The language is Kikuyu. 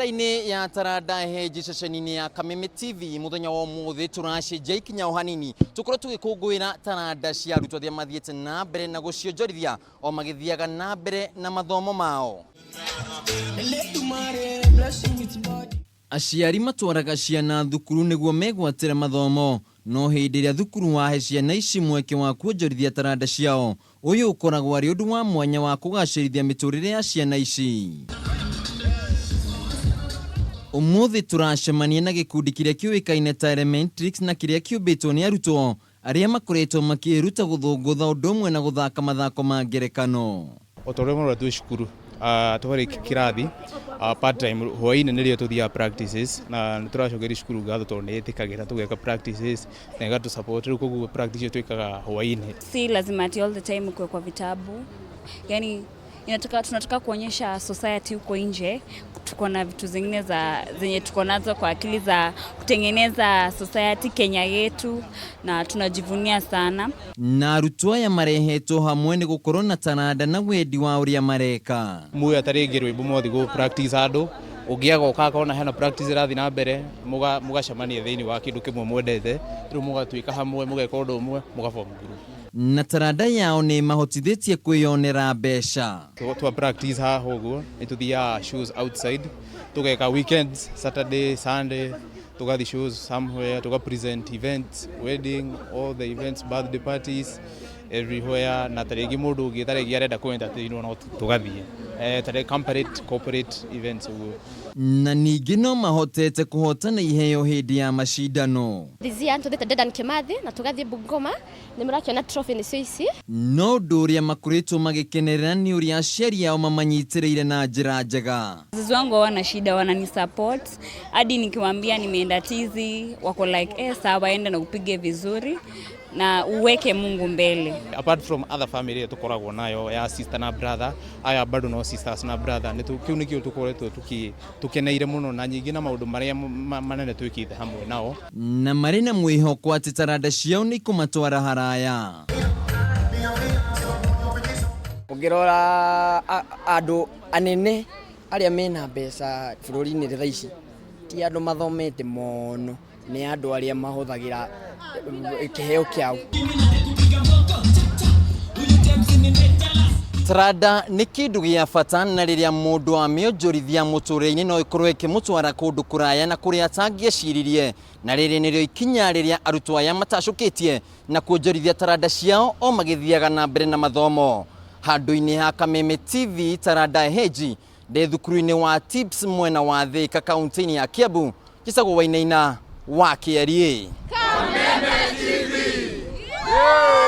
Tabarĩra-inĩ ya Taranda Heji ceceni-inĩ ya Kameme TV mũthenya wa ũmũthĩ tũracenjia ikinya o hanini tũkorwo tũgĩkũngũĩra taranda cia arutwo arĩa mathiĩte na mbere na gũcionjorithia o magĩthiaga na mbere na mathomo mao. Aciari matwaraga ciana thukuru nĩguo megwatĩre mathomo, no hĩndĩ ĩrĩa thukuru wahe ciana ici mweke wa kuonjorithia taranda ciao, ũyũ ũkoragwo arĩ ũndũ wa mwanya wa kũgacĩrithia mĩtũrĩre ya ciana ici. Ũmũthĩ tũracemania na gĩkundi kĩrĩa kĩũĩkaine ta Elementrix na kĩrĩa kĩũmbĩtwo nĩ arutwo arĩa makoretwo makĩĩruta gũthũngũtha ũndũ ũmwe na gũthaka mathako ma ngerekano. O ta ũrĩa mũrora twĩ cukuru twarĩ kĩrathi part time hwaĩ-inĩ nĩrĩo tũthiaga practices na nĩ tũracokeria cukuru ngatho tondũ nĩ ĩtĩkagĩra tũgeka practices na ĩgatũ support rĩu koguo practice icio twĩkaga hwaĩ-inĩ. Si lazima ati all the time ukuwe kwa vitabu, yani inataka, tunataka kuonyesha society huko nje tuko na vitu zingine za zenye tuko nazo kwa akili za kutengeneza society Kenya yetu, na tunajivunia sana. Na arutwo aya marehetwo hamwe nĩ gũkorwo na taranda na wendi wa ũrĩa mareka. Muoya ta rĩngĩ rwĩmbo mwathiĩ gũ practice handũ ũngĩ agoka akona hena practice ĩrathiĩ na mbere mũgacemania thĩinĩ wa kĩndũ kĩmwe mwendete rĩu mũgatuĩka hamwe mũgeka ũndũ ũmwe mũga form group. Na taranda yao nĩ ĩmahotithĩtie kwĩyonera mbeca. Twa practice haha ũguo nĩ tũthiaga shows outside tũgeka weekends Saturday Sunday tũgathiĩ shows somewhere tũga present events wedding all the events birthday parties everywhere na ta rĩngĩ mũndũ ũngĩ ta rĩngĩ arenda kũ entertain no tũgathiĩ ta rĩngĩ corporate events ũguo. Na ningĩ no mahotete kũhotana iheo hĩndĩ ya macindano. This year tũthiĩte Dedan Kimathi na tũgathiĩ Bungoma, nĩ mũrakĩona trophy nĩcio ici. No ũndũ ũrĩa makoretwo magĩkenerera nĩ ũrĩa aciari ao mamanyitĩrĩire na njĩra njega. Wazazi wangu hawana shida, wanani support hadi nikiwaambia nimeenda tizi wako like sawa, enda na upige vizuri na uweke Mungu mbele. Apart from other family tũkoragwo nayo ya sister na brother, aya bado no sisters na brother, kĩu nĩkĩo tũkoretwo tũkeneire mũno na nyingĩ na maũndũ marĩa manene twĩkĩte hamwe nao. Na marĩ na mwĩhoko atĩ taranda ciao nĩ ikũmatwara haraya. Ũngĩrora andũ anene arĩa mena mbeca bũrũri-inĩ thaa ici ti andũ mathomete mũno, nĩ andũ arĩa mahũthagĩra kĩheo kĩao. Taranda nĩ kĩndũ gĩa bata na rĩrĩa mũndũ amĩonjorithia mũtũrĩre-inĩ no ĩkorwo ĩkĩmũtwara kũndũ kũraya na kũrĩa atangĩeciririe. Na rĩrĩ nĩrĩo ikinya rĩrĩa arutwo aya matacũkĩtie na kuonjorithia taranda ciao o magĩthiaga na mbere na mathomo. Handũ-inĩ ha Kameme TV Taranda Heji ndĩ thukuru-inĩ wa Tips mwena wa Thika kaunti-inĩ ya Kiambu, njĩtagwo Wainaina wa Kĩariĩ. Kameme TV! Yeah!